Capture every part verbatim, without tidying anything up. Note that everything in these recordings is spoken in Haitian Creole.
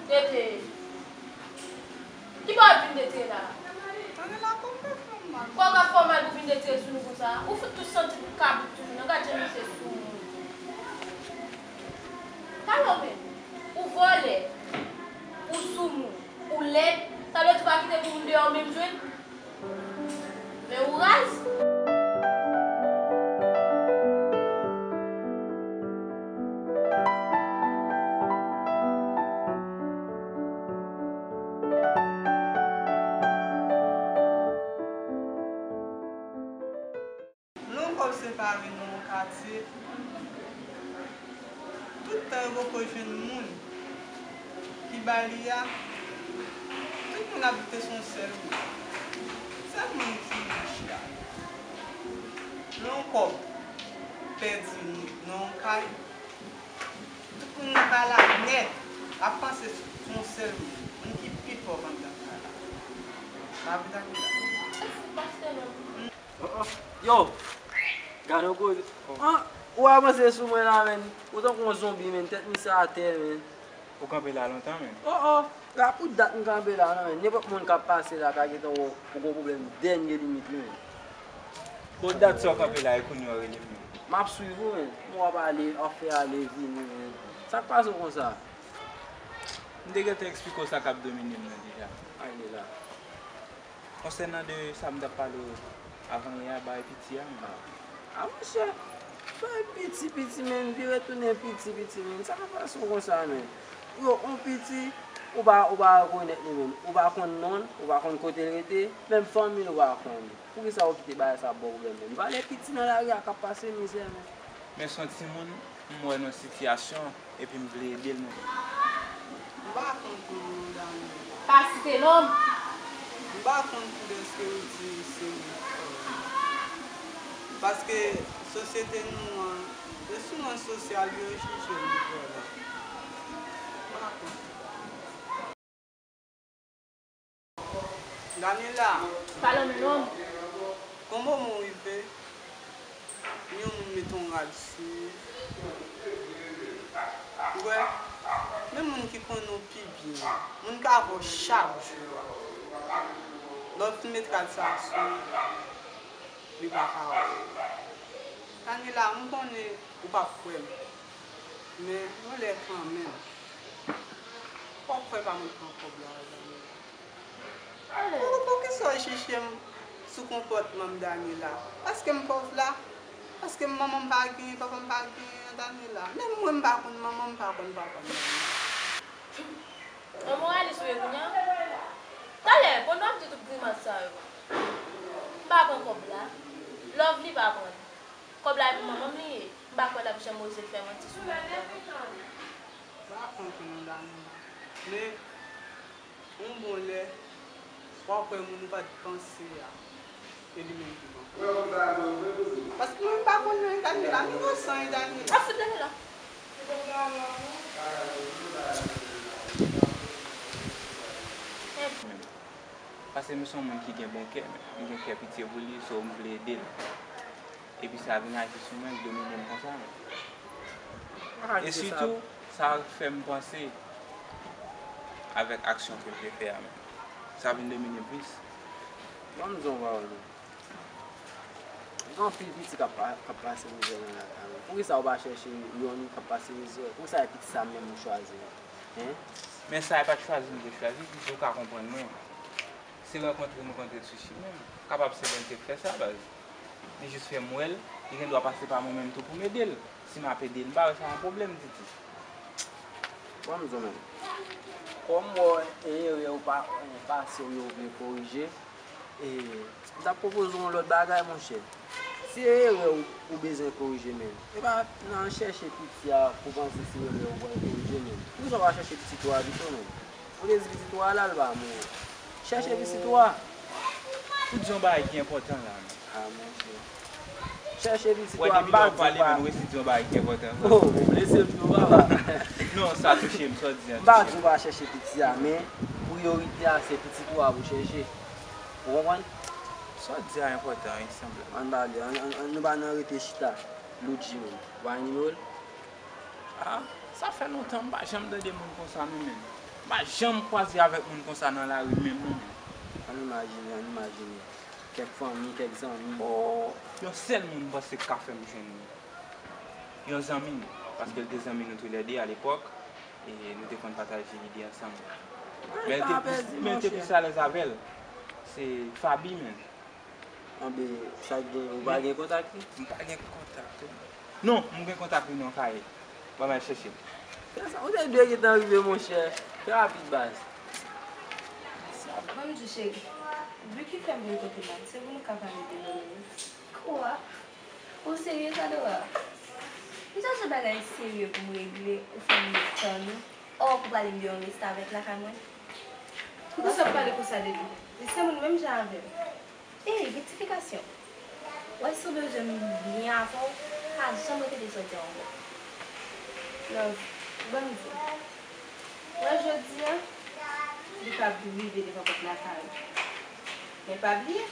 Tete, ki bò w ap vin detire la? Tande la, kòm ka fè w mal. Kòm ka fè w mal pou vin detire sou nou konsa? Ou fout tou santi pou kabrit toujou, non? Gad jan misye sou moun. Talè w menm, ou vòlè, ou sou moun, ou lèd, sa vle di w pa kite pou moun deyò menm jwenn? Men ou raz. Lè yon kòb separe nan yon katye, tout tan yo poko jwenn moun ki ba li a, tout moun ap di se yon sèl moun. Sèl moun ki rich la. Lè yon kòb pèdi nan yon kay, tout moun nan kay la nèt ap panse se yon sèl moun, moun ki pi pòv anndan kay la. M ap di sa konsa. Yo, gade yon koze. An, ou avanse sou mwen la, menn. Ou tankou yon zonbi, menn. Tèt misye atè, menn. Ou kanpe la lontan, menn? Oh, oh. La pou dat m kanpe la, non, menn. Nenpòt moun k ap pase la ka gentan wè w pou gon pwoblèm dènye limit, menn. Bon, dat sa w kanpe la, e kounye a w rele m, menn. M ap swiv ou, menn. M wè w ap ale, w ap fè ale vini, menn. Sa k pase w konsa? M te gentan eksplike w sa k ap domine m nan deja. Ale la. Konsènan de sa m t ap pale w avan yè a, bay piti a, menn. A, monchè, bay piti, piti, menn, vire tounen piti, piti, menn. Sa ka fè w konsa, menn. Yo, on piti, ou pa, ou pa rekonèt li menm. Ou pa konn non l, ou pa konn kote l rete, menm fanmi l ou pa konn. Poukisa ou kite bagay sa ba w pwoblèm, menn? Valè piti nan lari a k ap pase mizè, menn. Men se yon timoun, m wè nan sitiyasyon, epi m vle ede l, menn. M pa konn pou Daniela. Pa site non m. M pa konn poutèske ou di se mwen. Paske sosyete nou an, se sou rans sosyal yo jije nou vòlè. M pa konn. Daniela. Pale non. Kòman w rive yon moun mete yon rad sou ou? Ou wè, men moun ki konnen w pi byen, moun k avè w chak jou a, lè w fin met rad sa a sou ou, li pa ka wè w. Daniela, m konnen ou p ap kwè m, men yon lè kanmenm, w ap kwè pa mwen k pran kòb la, Daniela. Pou, poukisa w jije m sou konpòtman m, Daniela? Paske m pòv la? Paske manman m pa genyen, papa m pa genyen, Daniela? Menm mwen m pa konn manman m, m pa konn papa m, Daniela. Yon moralis ou ye kounye a? Manman m li ye. M pa kwè l ap janm oze fè manti sou mwen ankò non. M pa konprann non, Dani. Men, yon bon lè, w ap wè moun ou pa t panse a, e li menm ki manke. Paske mwen m pa konn non, Dani, la m inosan, Dani. A fout Dani la. Paske m se yon moun ki gen bon kè, men m gen kè pitye pou li, so m vle ede l. Epi sa vin aji sou mwen, domine m konsa menm. E sitou, sa fè m panse avèk aksyon ke l te fè a menm. Sa vin domine m plis. Ban m di w yon pawòl wi. Gen anpil pitit k ap pa, k ap pase mizè nan lakay ou. Poukisa ou pa chèche yonn k ap pase mizè? Poukisa e pitit sa menm ou chwazi? Hen? Men sa e pa t chwazi m te chwazi, pitit ou ka konprann mwen. Se rankontre m rankontre l sou chimen m. Kapab se mwen ki te fè sa, baz. Li jis fè m wè l, li gen dwa pase pa mwen menm tou pou m ede l. Si m ap ede l, m pa wè sa yon pwoblèm ditou. Bon, m di w menm. Kòm m wè w, e erè ou pa, pase w yo vle korije, e, m t ap pwopoze w yon lòt bagay, monchè. Si e erè ou, ou bezwen korije, menm, e pa nan chèche piti a pou panse se erè ou pral korije, menm. Poukisa w pa chèche pitit ou a pito, menm? Ou te di pitit ou a la, l pa mouri. Chèche pitit ou a. Ou di yon bagay ki enpòtan la, men. A, monchè. Chèche pitit ou a, m pa di w pa. Ou wè depi lè w pale, men ou resi di yon bagay ki enpòtan. Oh, ou blese m tou, papa. Non, sa touche m, sa w di a touche m. M pa di w pa chèche pitit a, men priyorite a, se pitit ou a pou chèche. Ou konprann? Sa w di a enpòtan, wi, sanble. Ann pale, ann, ann, ann, nou pa nan rete chita. Loudji menm. Ou pa gen nimewo l? A, sa fè lontan m pa janm tande moun konsa non, menm. M pa janm kwaze avèk moun konsa nan lari menm non, menm. Ann imajine, ann imajine. Kèk fanmi, kèk zanmi. O, yon sèl moun m panse k ka fè m jwenn li. Yon zanmi m, paske l te zanmi nou toulède alepòk, e nou te konn pataje ide ansanm. Men l te plis, men l te plis alèz avè l. Se Faby, menm. Anben, sa k gen, ou pa gen kontak li? M pa gen kontak li. Non, m gen kontak li nan kay. Ban m al chèche l. Fè sa, ou te dwe gentan rive, monchè. Fè rapid, baz. Sa, ban m di, cheri, vi ki fè m vin kote w la, se pou nou ka pale de zanmi nou. Kwa? Ou serye, Isadora? M chache bagay serye pou m regle, ou fè m met tan nou. Ò, pou pale m de yon restavèk lakay mwen. Poukisa w ap pale konsa de li? Li se moun menm jan avè m. Ey, rektifikasyon. Wè, si w bezwen m byen avè w, pa janm repete sa w di a ankò. Love, ban m di w. Wè, jodi a, li ka rive devan pòt lakay ou. Men pa bliye,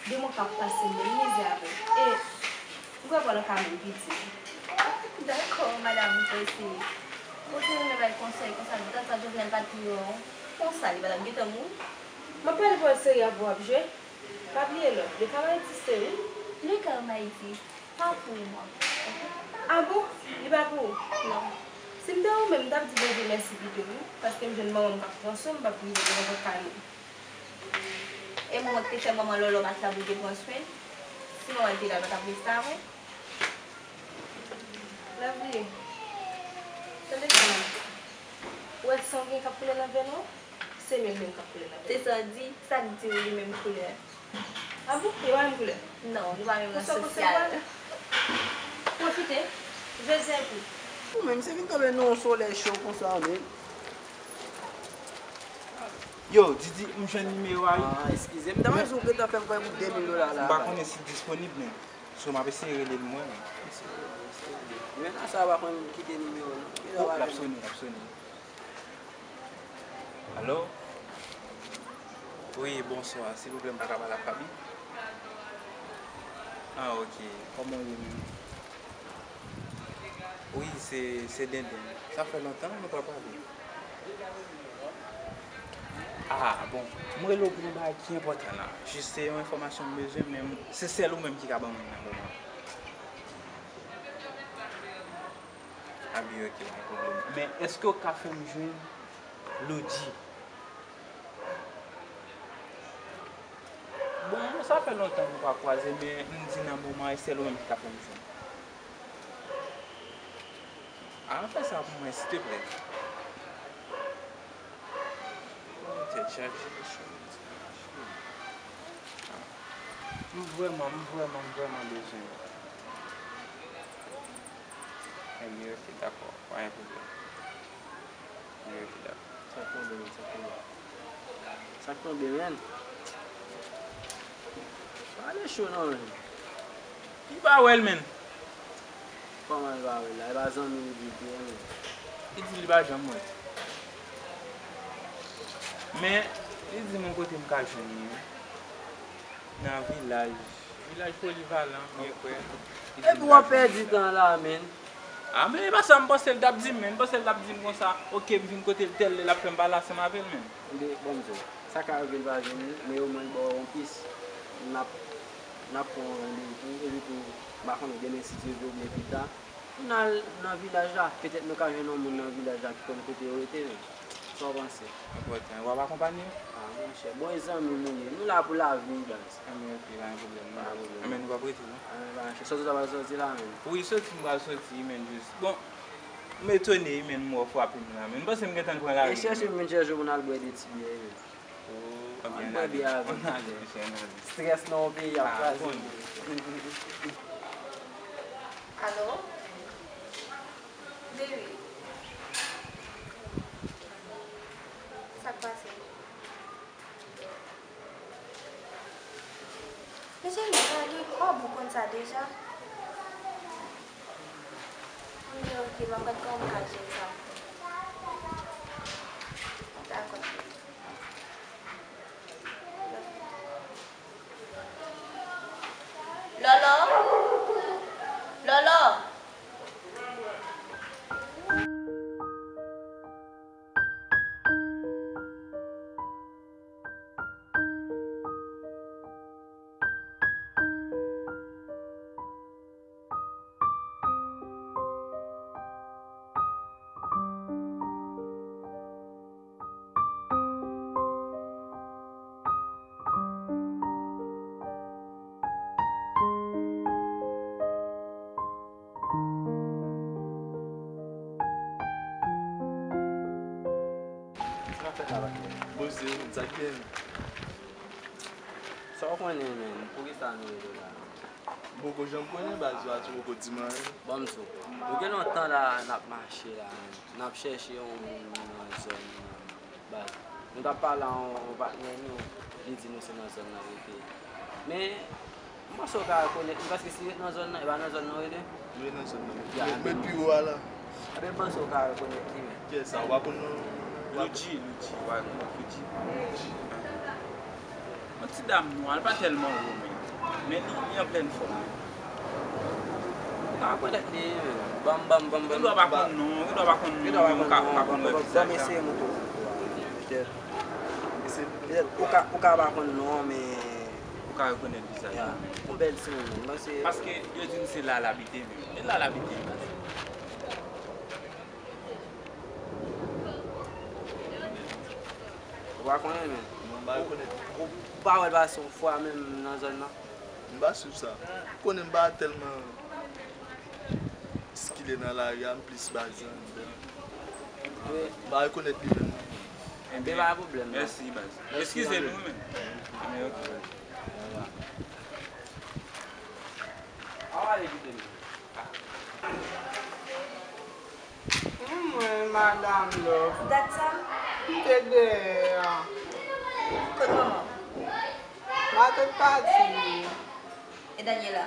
demen w ka pase menm mizè avè l. E, m kwè pral nan ka menm piti. Dakò, madanm, m eseye. Ou te renmen bay konsèy konsa, dat sa Jovenel pa t pi yo, konsa, li pa t ap gentan mouri? M ap pale pawòl serye avè w, w ap jwe? Pa bliye love, le karma existe wi. Le karma existe, pas pour moi. A bon? Li pa pou ou? Non. Si m te ou menm, m t ap di Bondye mèsi pito wi, paske m jwenn manman m k ap pran swen m, m p ap rive devan pòt kay moun. E manman k te fè manman Lòlò pa t la pou l te pran swen l? Si manman l te la, l pa t ap rete avè l? Lovely, tande sa m ap di w. Ou wè san w gen k ap koule nan venn ou? Se menm menm k ap koule nan venn ou. Se sa w di, sa k di w li menm koulè? A bon? Yo pa menm koulè? Non, nou pa menm ran sosyal. Pwofite, jodi a epi. Ou menm, se vin tonbe nan yon solèy cho konsa, men. Yo, Didi, m jwenn nimewo a wi. Ah, eskize m, m ta panse ou gentan fè m kwè pou de mil dola la. M pa konnen si l disponib, men. So, m ap eseye rele l mwen, men. Eseye rele, eseye rele. Men nan sa, w pa konn kite nimewo, non. Oh, l ap sonnen, l ap sonnen. Alo? Wi, bonswa. Silvouplè, m ta ka pale ak Faby? Ah, ok. Kòman w ye menm? Wi, se, se Denden. Sa fè lontan nou pa pale. Ah, bon. M rele w pou yon bagay ki enpòtan la. Jis se yon enfòmasyon m bezwen, men m, se sèl ou menm ki ka ban mwen nan moman. Ah, byen, ok, pa gen pwoblèm. Men, èske w ka fè m jwenn Lodji? Bon, sa fè lontan nou pa kwaze, men m di nan moman, e sèl ou menm ki ka fè m jwenn. Ah, fè sa pou mwen, silteplè. Oh, tèt chaje, mesye. Ah. M vrèman, m vrèman, m vrèman bezwen yo. Ebyen, ok, dakò. Pa gen pwoblèm. Ebyen, ok, dakò. Sa k tonbe, men? Sa k tonbe? Sa k tonbe, men? Pa ale cho non, men. Li pa wè l, men. Kòman li pa wè l la? E pa zanmi li di l te ye, men. Li di li pa janm wè l. Men, li di m yon kote m ka jwenn li, wi. Nan vilaj. Vilaj Polivalan, m kwè. Epi w ap pèdi tan la, men. A, men e pa sa m panse l t ap di m, men. M panse l t ap di m konsa, ok, m vin kote l tèl lè, l ap fè m pale ansanm avè l, men. Ebyen, bon, m di w, sa ka rive l pa jwenn li, men omwen l ba w yon pis. N ap, n ap pran yon randevou, epi tou, m pa konnen demen si Dye vle oubyen pita. Nou al nan vilaj la, petèt nou ka jwenn yon moun nan vilaj la ki konn kote yo rete, men. Sa w panse? Enpòtan. W ap akonpanye? A, monchè, bon, e zanmi nou ye. Nou la pou lavi, baz. Ebyen, ok, pa gen pwoblèm, non. Pa gen pwoblèm. Ebyen, nou p ap rete, non. Ebyen, pa gen chans. Sòti w ta pral sòti la, men. Wi, sòti m pral sòti, men, jis. Bon, m etone, men, m wè w frape m la, men. M panse m gentan pran lavi. E chèche m vin chèche w pou n al bwè de ti byè, men. Oh, ann bwè byè avè m. Ann ale, mesye, ann ale. Strès nan yon peyi ap kraze. Alo? Baby. Sa k pase? Mesye, m pa gen kòb, ou konn sa deja. Ann ok, m ap gad kòman m ka jere sa. Dakò. Lolo? Lolo? Sa w konnen, men, poukisa nou rele la? M poko janm konnen, baz, ou poko di m anyen. Bon, m di w, nou gen lontan la, n ap mache la, n ap chèche yon moun nan zòn nan, baz. Nou t ap pale a yon, yon patnè nou, li di nou se nan zòn nan rete. Men, m panse w ka rekonèt li, paske si ret nan zòn nan, e pa nan zòn nan w rete? Mwen nan zòn nan. Ya, men, men pi wo a la. Ebyen, m panse w ka rekonèt li, men. Kiyès sa? W pa konn non? Loudji, Loudji, w pa rekonèt Loudji? Loudji. Yon ti dam nwa, li pa tèlman wo, men, men li, li an plèn fòm. Ou ka rekonèt li, men. Banm, banm, banm, banm. Ou dwe pa konn non, ou dwe pa konn non, men ou ka, ou ka konn wè vizaj la. Banm eseye montre w. Petèt. Petèt, ou ka, ou ka pa konn non, men. Ou ka rekonèt vizaj la. Ya, yon bèl timoun, men se. Paske yo di m se la l abite, men. E la l abite, men. Ou pa konnen, men. Non, m pa rekonèt. Ou, ou pa wè l pase yon fwa menm nan zòn nan? M pa swiv sa. Ou konnen m pa tèlman sikile nan lari a, m plis baze anndan. Wi. M pa rekonèt li menm. Ebyen, pa pwoblèm, non. Mèsi, baz. Mèsi, eskize nou, men. Ebyen, ok. Ann ale kite m. Mwen, madanm Love. Dat sa? M te dèyè a. Kot manman w? Matant pati. E Daniela?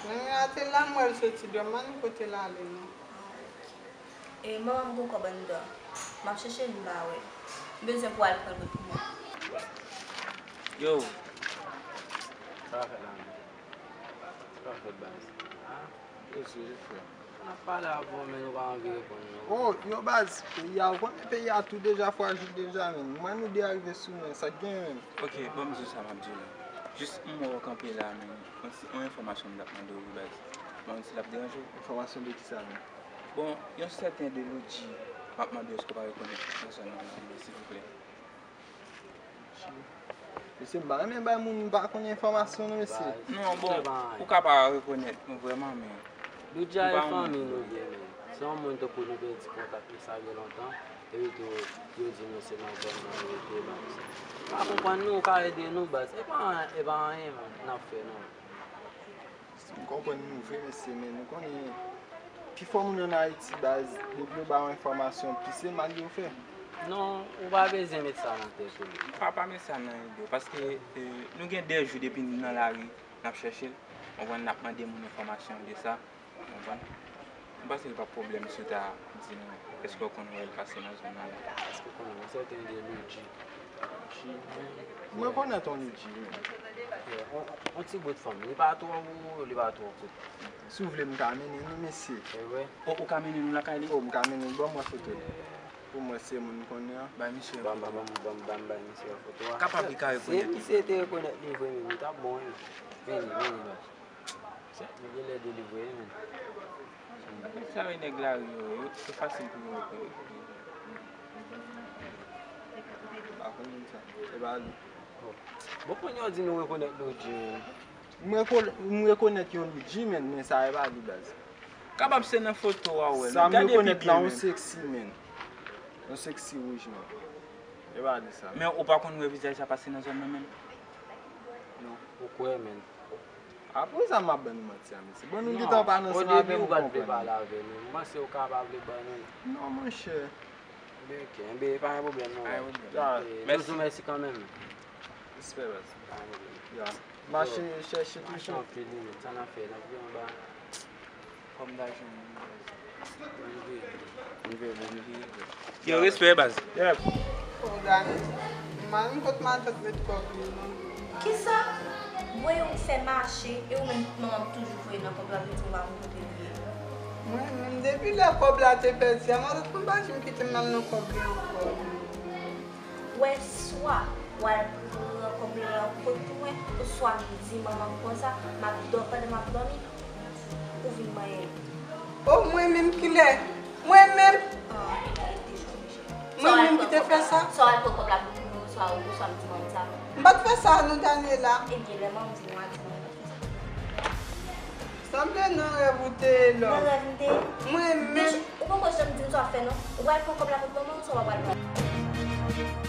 Daniela te la, m wè l soti dòmi, m pa konn kote l ale, non. E manman m gon kòb anndan. M ap chèche l, m pa wè. M bezwen pou w al pran l pou mwen. Yo. Sa va fèt la menm? Sa va fèt, baz? Ah, Jezi, frè. N ap pale avè w, men ou pa anvi reponn nou. Oh, yo, baz, peyi a, ou konnen peyi a tou deja frajil deja, men. Mwen, nou de a rive sou mwen, sa k gen, men? Ok, bon, m di w sa m ap di w la. Jis m wè w kanpe la, men. Yon ti, yon enfòmasyon m t ap mande w, wi, baz. Mwen, si l ap deranje w. Enfòmasyon de kisa, men? Bon, yon sèten de Loudji, m ap mande w èske w pa rekonèt nan zòn nan, silvouplè. Mesye, m pa renmen bay moun m pa konn enfòmasyon non, mesye. Non, bon, ou ka pa rekonèt nou vrèman, men Loudji a e fanmi nou ye, men. Se yon moun tankou nou pèdi kontak li sa gen lontan. Epi tou, yo di nou se nan zòn nan yo rete, baz. M pa konprann nou, ou ka ede nou, baz. E pa, e pa anyen, man, n ap fè, non. M konprann nou vre, mesye, men nou konnen Pifò moun ann Ayiti, baz, depi yo ba w enfòmasyon, plis se mal yo fè. Non, ou pa bezwen met sa nan tèt ou. M pa, pa met sa nan ide w, paske, eh, nou gen de jou depi n nan lari, n ap chèche l, konprann, n ap mande moun enfòmasyon de sa, konprann. M panse li p ap pwoblèm si w ta di nou, èske w konn wè l pase nan zòn nan la? Èske w konn wè sèten de Ludji? Mwen konn yon Ludji, wi. On, on ti bout fanm. Li pa twò wo, li pa twò kout. Si w vle, m ka mennen nou, mesye. E vre? O, ou ka mennen nou lakay li? O, m ka mennen l. Ban mwen foto l. Pou mwen, se moun m konnen an. Bay misye yon foto. Ban, ban, ban, ban, ban, bay misye yon foto a. Kapab li ka rekonèt li. Si misye te rekonèt li vre menm, li t ap bon, wi. Vini, vini, baz. Li genlè delivre, wi, menm. Sa yo nèg lari yo, yo, se fasil pou yo rekonèt. Pa konn moun sa. E pa li. Bon, kounye a w di nou rekonèt Ludji, menm. M reko-, m rekonèt yon Ludji, menm, men sa e pa li, baz. Kapab se nan foto a w wè l. Sa m rekonèt la, yon seksi, menm. Yon seksi wouj, menm. E pa li sa. Men ou pa konn wè vizaj sa pase nan zòn nan menm? Non. Ou kwè, menm? Apre sa, m ap ban nou manti a, mesye. Bon, nou gentan pa nan ansanm avè m, ou konprann. O debi ou pa t vle pale avè nou. M panse ou ka pa vle ban nou. Non, monchè. Enben, ok, enben, pa gen pwoblèm, non. Pa gen pwoblèm. Ya. Ok, mèsi. Toujou mèsi kanmenm. Respè, baz. Pa gen pwoblèm. Ya. Mache chèche toujou. Mache anpil, wi, men sa n ap fè, n ap gen anba. Kòm lajan. Yo, respè, baz. Yep. O, Dani, m pa konn kot matant met kòb li, non. Kisa? Voye w fè mache, e ou menm manman m toujou voye nan kòb la pou di w pa konn kote l ye. Mwen menm, depi lè kòb la te pèdi a, matant mwen pa janm kite m al nan kòb li ankò. Wè, swa w al pran kòb la kot mwen, oswa m di manman m konsa, m ap dò-, pandan m ap dòmi, ou vin manyen m. O, mwen menm kilè? Mwen menm? Ah, e deja, deja. Mwen menm ki te fè sa? Swa w al pran kòb la kot mwen, oswa, oswa m di manman m sa. M pa t fè sa non, Daniela. Ebyen, lè manman m vini, w a di manman m. Sanble nan rèv ou te ye, love. Nan rèv m te ye? Mwen menm. Deja, ou poko janm di m sa w ap fè non. Ou pral pran kòb la kot manman w, sa w pa pral pran?